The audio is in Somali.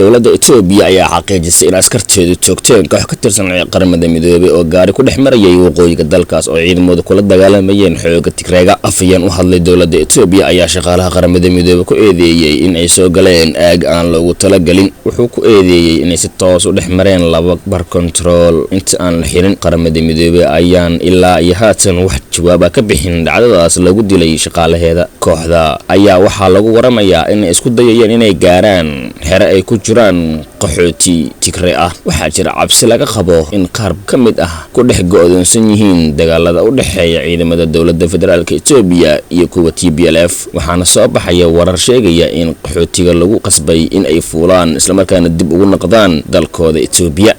Dowladda Etoobiya ayaa xaqiijisay in askarteedu toogteen koox ka tirsan Qaramada Midoobay oo gaari ku dhex marayay waqooyiga dalkaas oo ciidamadu kula dagaalamayeen xooga Tigreega. Afhayeen u hadlay dowladda Etoobiya ayaa shaqaalaha Qaramada Midoobay ku eedeeyey in ay soo galeen aag aan loogu talagelin. Wuxuu ku eedeeyey inay si toos u dhex mareen laba bar kontarool inta aan la xirin. Qaramada Midoobay ayaan ilaa iyo haatan wax jawaaba ka bixin dhacdadaas lagu dilay shaqaalaheeda. Kooxda ayaa waxaa lagu waramayaa inay isku dayayeen inay gaaraan xere ay ku jiraan qaxooti Tigre ah. Waxaa jira cabsi laga qabo in qaar ka mid ah ku dhex go'doonsan yihiin dagaalada u dhexeeya ciidamada dowladda federaalka Etoobiya iyo kuwa TPLF, waxaana soo baxaya warar sheegaya in qaxootiga lagu qasbay in ay fuulaan islamarkaana dib ugu noqdaan dalkooda Etoobiya.